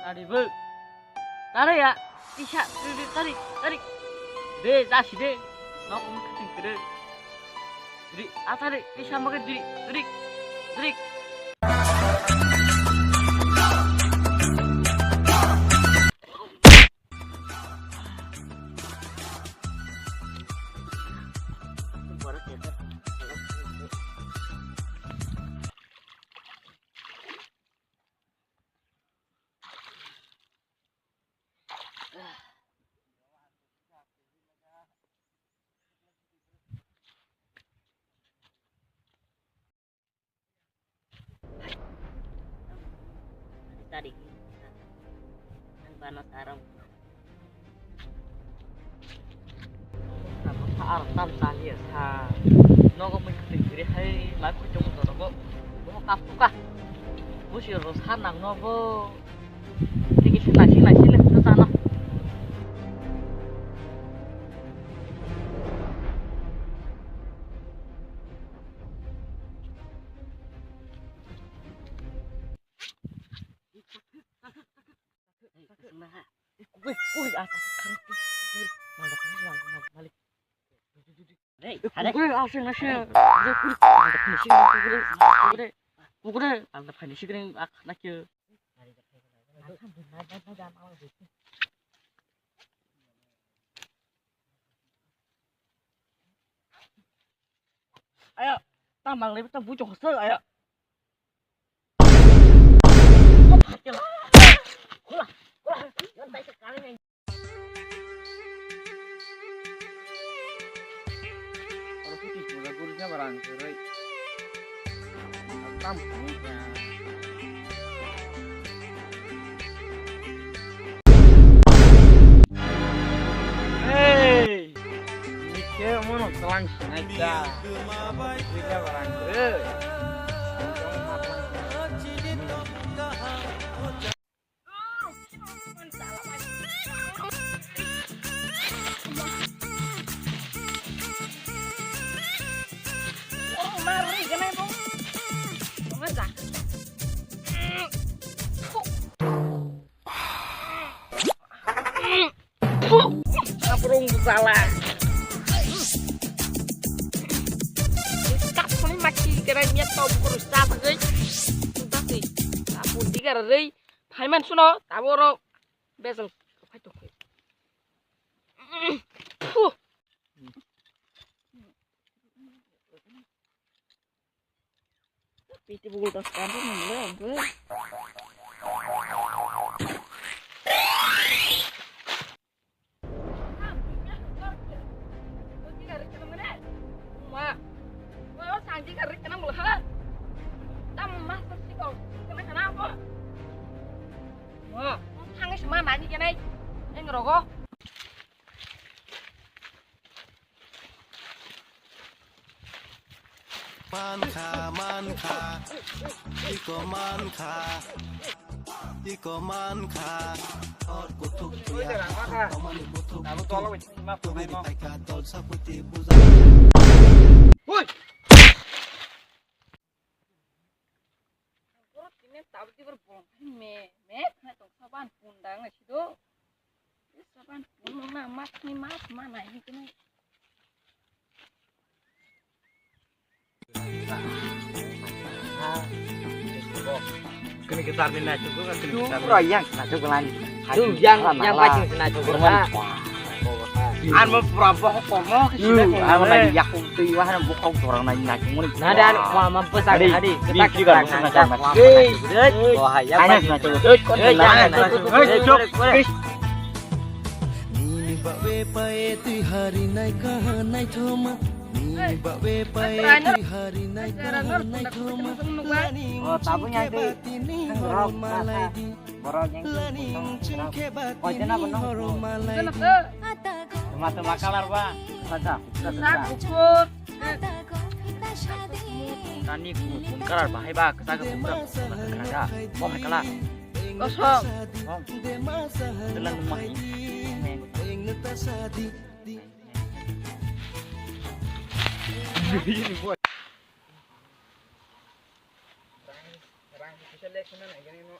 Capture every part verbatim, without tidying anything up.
Tari bo. Tari ya. Tisa, tari, tari, tari. De, jasi de. Nok mukha ting kere. Diri, atari, tisa mage diri, diri, diri. Tadi. Ang bano tarong. Ar tam tani sa. Nogo mui kri kri hai mai khuchung to nogo. Bo kap ka. Bo si ro sa nang no bo. Tiki sina sina sina ta no. Kukure asing nasi. Kukure. Kukure. Kukure. Ang tak pernah sih kering ak nak ya. Ayo, tamang lebi ta bujuk sel ayo. Hey! Mikhe mono tlang sinai da. Mikhe barang khe. Abrong sala. Kapuni maki kena nyet to bukur sa pagai. Udah sih. Kapuni gara rei. Phaiman suno taboro. Besel. Phai to. Piti bugul tas kanto nang le, bro. Ma, ma, sanji kari kena mula ha. Tam mas pasti kau kena kena apa? Ma, thangi semua nani kenai. Yang rogo. Mankha, mankha, iko mankha, iko mankha. Hor kuthuk tuya, tomani kuthuk kuthuk. Tuberi paika tol saputi buja. Borok tini tabuk tibur bolong khai me, me khna tong saban pun dang na sido. Saban pun nong na mas ni mas ma nai ni kene. Kene ke tar ni na tu ko kene ke tar. Pura yang na tu ko lani. Tu yang yang pacing na tu ko. An mo pura bohok komo ke sida ko. An mo na yak ko tu iwa han bohok dorang na na ko. Na dan ma ma pesan hari. Kita kita na. Hei. Wah ya. Nini babe pae tui hari nai kaha nai thoma. Nini babe pae tui hari nai kaha nai thoma. Lani mchung khe batini horo malai di. Borok yang koitena bono. Koitena bono. Tuma tuma kalar ba. Kata. Sak ukur. Tani kun kalar bahai ba kata ka kun kalar. Bohai kalar. Kosong. Kosong. Telan rumah ini. Ini buat. Rang, rang, bisa lihat sana nak gini no.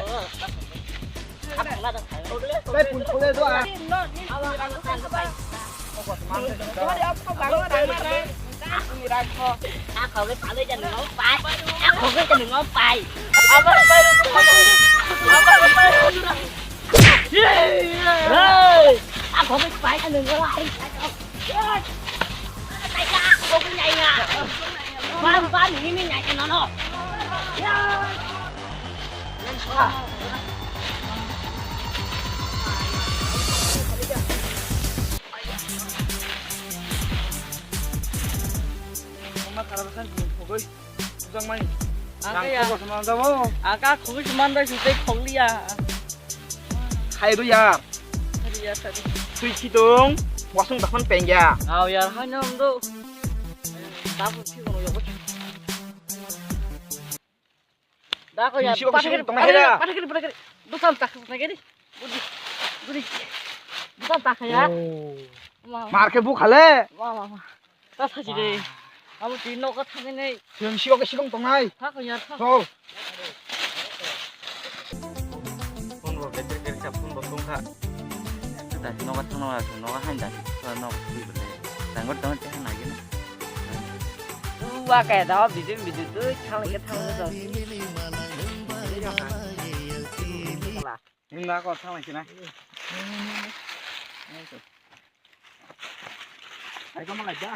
Bai, pun khole do a. Hey! Mama khara bwsang bumung khogwi bujak mani. Ang kaya. Rang khogwi swnam jabo. Ang kha khogwi swnam bai sutei khogli ya. Khai rw ya. Khai rw ya, khai rw. Sui khidong, wasung dakhon pengya. Aw yar, hai na ando. Tapu si kono yobo. Da ko ya, bisi bisi pathakiri, tong hera. Pathakiri, pathakiri, pathakiri. Bukan tak, pathakiri. Budi, budi. Bukan tak ya. Oh. Ma, ma. Mar khe bu khale. Ma, ma, ma. Ta thachi de. Amo ti nogo thangwi nai. Siyong siyok siyong tongnai. Tha ko ya, tha. Chol. Phone bo better khe sa phone bo tongkha. Ta nogo thangna nogo hain da. Nogo twi bwle. Tangor tangor tei nai gini. Wa kaya da, bidin bidin tu thang lagi thang lagi. Nung da ko thang lagi na. Ai ko malai da.